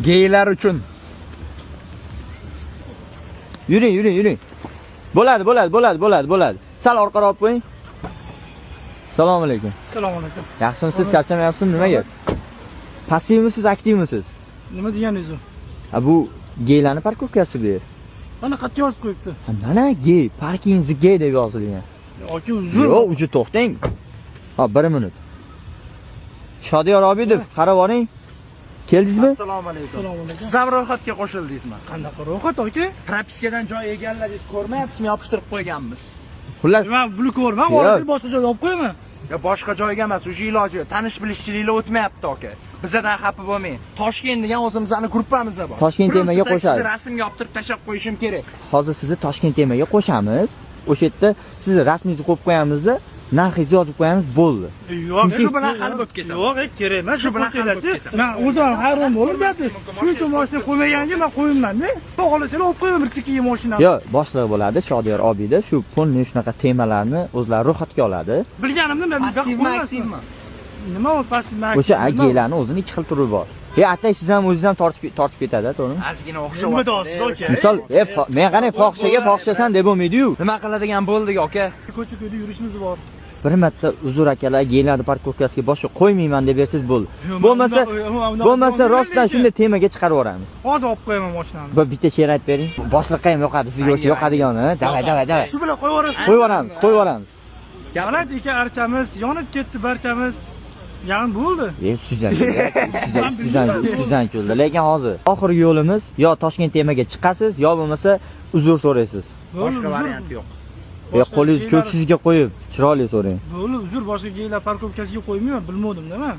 Geylar uchun. Yuring, yuring, yuring. Bo'ladi, bo'ladi, bo'ladi, bo'ladi, bo'ladi. Sal orqaroq olib qo'ying. Assalomu alaykum. Assalomu alaykum. Yaxshimisiz? Charchamayapsizmi? Nima gap? Passivmisiz, aktivmisiz? Nima deganingiz u? Ha, bu geylarni парковка si bu yer. Mana qayerga yozib qo'yibdi. Ha, mana gey, parking gey deb yozilgan. Aka, uzr. Yo'q, уже to'xtang. Ha, bir minut. Shodiyor Obidov, qarab oling. Keldingizmi? Assalomu alaykum. Assalomu alaykum. Siz ham ro'yxatga qo'shildingizmi? Qanaqa ro'yxat, aka? Propiskadan joy egalladingiz, ko'rmayapsizmi? Yopishtirib qo'yganmiz. Xullas, Men buni ko'rman, Yo'q. orasiga boshqa joyga olib qo'yaman. Ya boshqa joyga emas, уже iloji yo'q. Tanish bilishchiliklar o'tmayapti, aka. Bizadan xafa bo'lmang. Toshkent degan o'zimizni gruppamiz bor. Toshkent Просто temaga так qo'shadi. sizni rasmga olib turib tashlab qo'yishim kerak. Hozir sizni Toshkent temaga qo'shamiz. O'sha yerda sizni rasmingizni qo'yib qo'yamizda, narxingizni yozib qo'yamiz, bo'ldi. Yo'q, Shu bilan hal bo'lib ketadi. Yo'q, kerak emas. Shu bilan hal bo'lib ketadi. Men o'zim ham hayron bo'lib gapni. Shuning uchun mashina qo'ymaganga men qo'ymayman-da. Xohlasanglar olib qo'yaman bir chekkaga mashinani. Yo'q, boshlig'i bo'ladi Shodiyor Obidov, shu полный shunaqa temalarni o'zlari ro'yxatga oladi. Bilganimda men bu yoqqa Passivmi, qo'ymasman. aktivmi? Nima u passivmi? O'sha aktivmi? geylarni o'zini ikki xil turi bor. E, atay siz ham o'zingiz ham tortib tortib ketadi, to'g'rimi? Ozgina Nima o'xshavyapti. deyapsiz, aka? Misol, men qarang, fohishaga fohishasan deb bo'lmaydi-yu. Nima qiladigan bo'ldik, aka? Ko'cha ko'yda yurishimiz bor. Bir marta uzr akalar, geylarni парковка siga boshqa qo'ymayman deb bersangiz bo'ldi. Bo'lmasa, bo'lmasa rostdan shunday temaga chiqarib yuboramiz. Hozir olib qo'yaman mashinani. Bir bitta she'r aytib bering. Boshliqqa ham yoqadi, sizga o'sha yoqadigani. Давай, давай, давай. Shu bilan qo'yib yuborasiz. Qo'yib yuboramiz, qo'yib yuboramiz. Baland ekan archamiz, yonib ketdi barchamiz. Ya'ni bo'ldi. E, ustidan ustidan ustidan ustidan kuldi. Lekin hozir oxirgi yo'limiz yo Toshkent temaga chiqasiz, yo bo'lmasa uzr so'raysiz. Bo'ldi, Boshqa uzr. variant yo'q. Yo, qo'lingizni ko'ksingizga qo'yib, chiroyli so'rang. Bo'ldi, uzr, boshqa geylar парковка siga qo'ymayman, bilmovdim-da men.